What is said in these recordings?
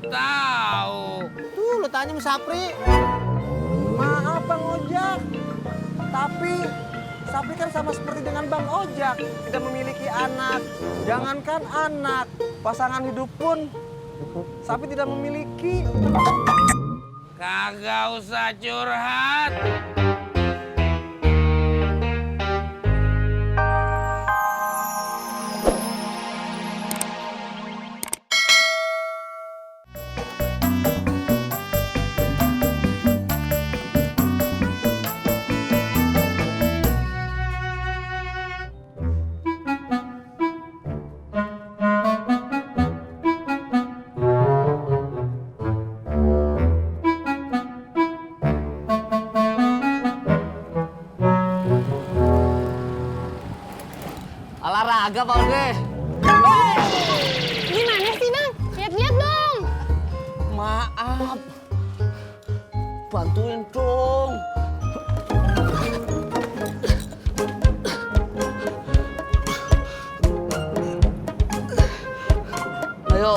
tahu. Tuh, lu tanya sama Sapri. Maaf Bang Ojak, tapi Sapri kan sama seperti dengan Bang Ojak, tidak memiliki anak. Jangankan anak, pasangan hidup pun Sapri tidak memiliki. Kagak usah curhat. Olahraga Pak Ude. Gimana sih Bang? Lihat-lihat dong. Maaf, bantuin dong. Ayo.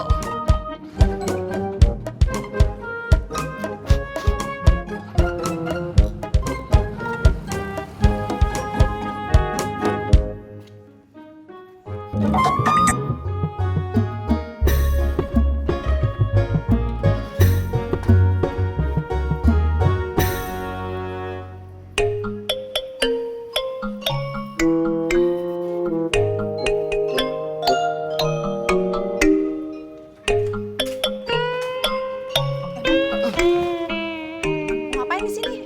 Ngapain di sini?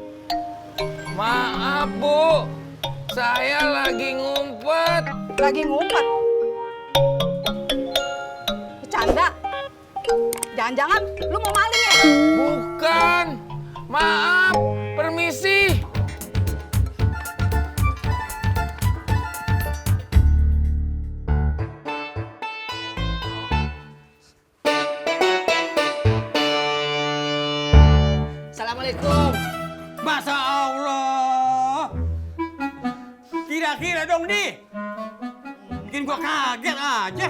Maaf, Bu. Saya lagi ngumpet. Lagi ngumpet. Bercanda. Jangan-jangan lu mau maling ya? Bukan. Maaf. Permisi. Assalamualaikum. Masa Allah. Kira-kira dong, Di. Bikin gua kaget aja.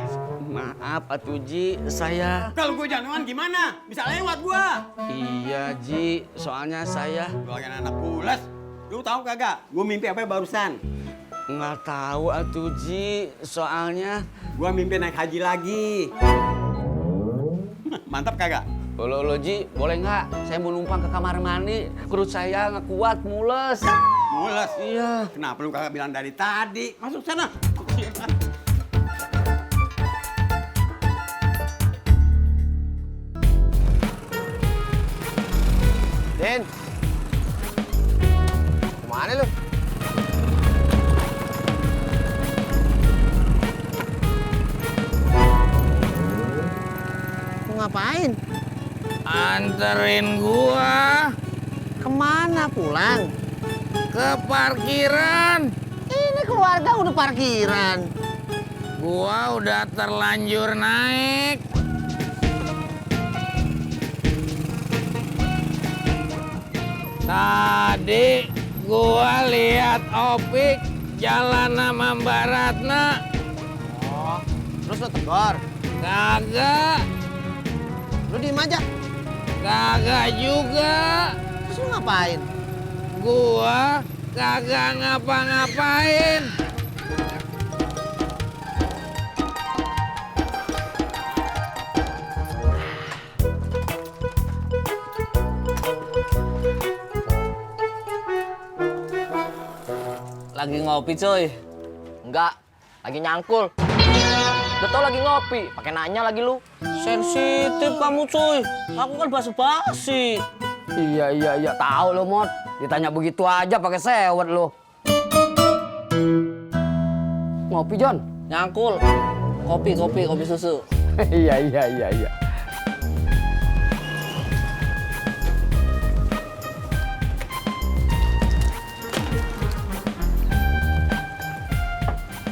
Maaf Atuh Ji, saya. Kalau gua jantungan gimana? Bisa lewat gua. Iya Ji, soalnya saya Gua kan anak pulas. Lu tahu kagak? Gua mimpi apa barusan? nggak tahu Atuh Ji, soalnya. Gua mimpi naik haji lagi. Mantap kagak? Lo Ji, boleh nggak? Saya mau numpang ke kamar mandi. Perut saya nggak kuat, mules. Mules. Iya. Kenapa lu kagak bilang dari tadi? Masuk sana. Den, kemana lu? Mau ngapain? Anterin gua Kemana pulang? ke parkiran. Ini keluarga udah parkiran. Gua udah terlanjur naik. Tadi gua lihat Opik jalan sama Mbak Ratna. Oh, terus lo tegur? Kagak, Lu diem aja. kagak juga. Terus lu ngapain? Gua kagak ngapa-ngapain. Lagi ngopi cuy. Enggak, lagi nyangkul. Udah tau lagi ngopi, pakai nanya lagi lu. Sensitif kamu cuy. Aku kan basa-basi. Iya, tahu lo Mot. Ditanya begitu aja pakai sewet lo. Ngopi John, nyangkul. Kopi susu. Iya.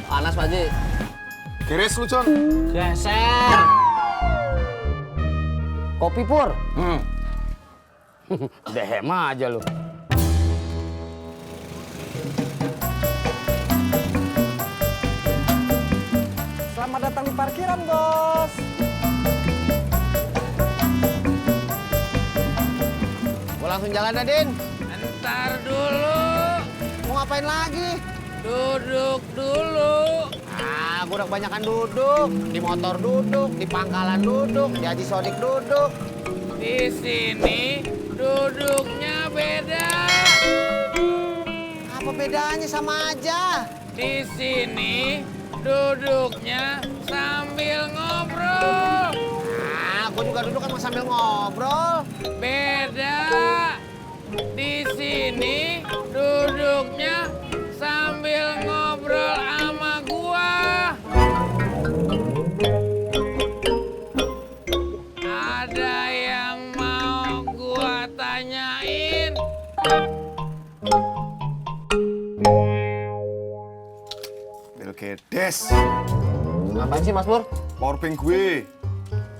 Panas Pak Ji. Kiris lu, Con. Geser. Kopi Pur. Dehem aja lu. Selamat datang di parkiran, Bos. langsung jalan dah, Din. Ntar dulu. Mau ngapain lagi? Duduk dulu. Ah, gue udah kebanyakan duduk. Di motor duduk, di pangkalan duduk, di Haji Sodik duduk. Di sini duduknya beda. Apa bedanya? Sama aja. Di sini duduknya sambil ngobrol. Ah, gue juga duduk emang sambil ngobrol. Beda. Di sini duduknya sambil ngobrol sama gua. Ada yang mau gua tanyain? Belgedes. Ngapain sih Mas Pur? Powerbank gue.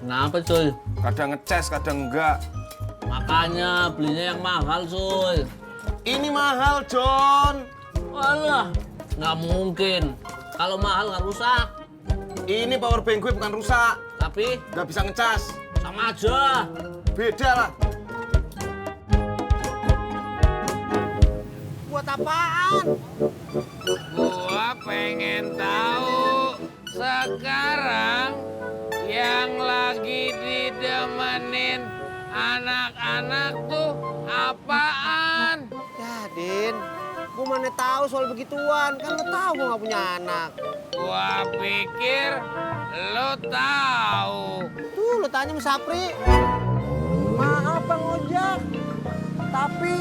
Kenapa cuy? Kadang ngecas, kadang enggak. Makanya belinya yang mahal cuy. Ini mahal, John. Walah, nggak mungkin. Kalau mahal nggak rusak. Ini powerbank gue bukan rusak. Tapi Nggak bisa ngecas. sama aja. Beda lah. Buat apaan? Gua pengen tahu sekarang yang lagi didemenin anak-anak tuh apaan? Ya, Din. Gue mana tahu soal begituan. Kan lo tahu gue nggak punya anak. Gua pikir lo tahu. Tuh, lo tanya sama Sapri. Maaf, Bang Ojak. Tapi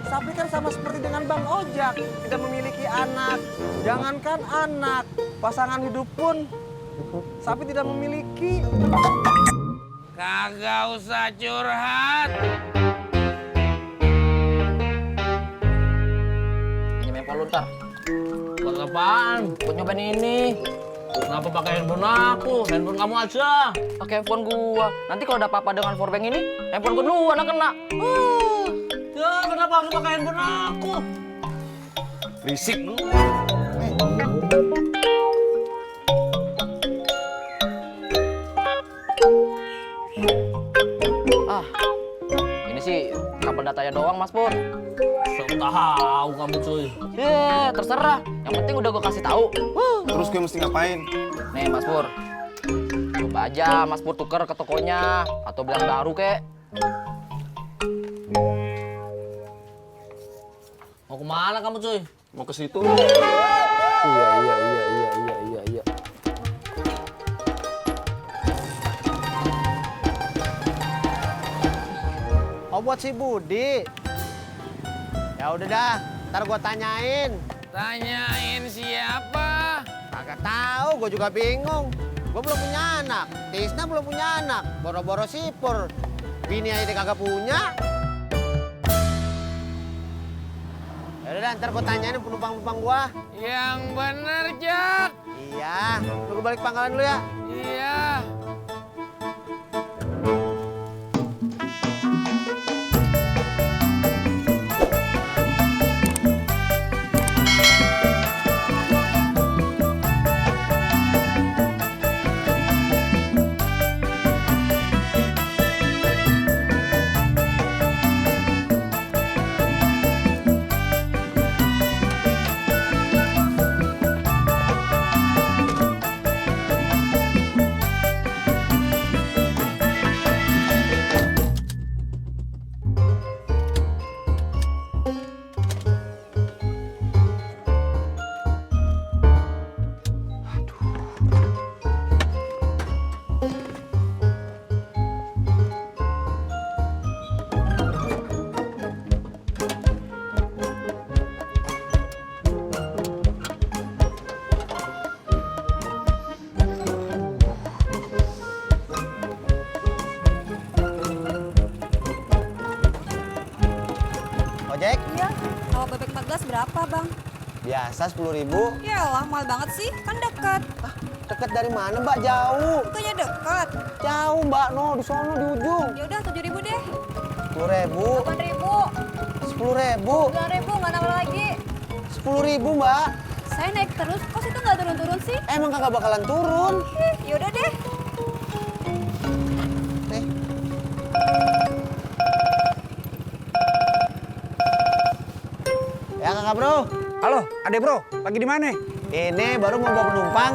Sapri kan sama seperti dengan Bang Ojak. Tidak memiliki anak. Jangankan anak, pasangan hidup pun Sapri tidak memiliki. Kagak usah curhat. Pinjam handphone lu ntar. Buat apaan? Buat nyobain ini. Kenapa pakai handphone aku? Handphone kamu aja. Pakai handphone gua. Nanti kalau ada apa-apa dengan powerbank ini, handphone gua duluan yang kena. Ya kenapa harus pakai handphone aku? Risik lu. Ah, ini sih kabel datanya doang Mas Pur. So tahu kamu cuy. Terserah. Yang penting udah gua kasih tahu. Terus gue mesti ngapain? Nih Mas Pur. Coba aja Mas Pur tuker ke tokonya atau bilang baru kek. Mau kemana kamu cuy? Mau ke situ. Iya. Oh, buat si Budi. Ya udah dah, ntar gua tanyain. Tanyain siapa? Kagak tahu, gue juga bingung. Gue belum punya anak, Tisna belum punya anak. Boro-boro sipur, bini aja dia kagak punya. Ya udah dah, ntar gue tanyain penumpang-penumpang gua. Yang bener, Jak. Iya, lu gue balik pangkalan dulu ya. Iya. Ojek, Iya, kalau bebek 14 berapa, Bang? biasa 10.000. Yalah, mahal banget sih. Kan dekat. Deket dari mana, Mbak? Jauh. Bukannya dekat. Jauh, Mbak. No, di sono di ujung. Ya udah 7.000 deh. 10.000. 8.000. 10.000. 9.000 nggak nambah lagi. 10.000, Mbak. Saya naik terus, kok situ nggak turun-turun sih? Emang kagak bakalan turun. Ya udah deh. Nih. bro. Halo, Ade bro, lagi di mana? Ini baru mau bawa penumpang.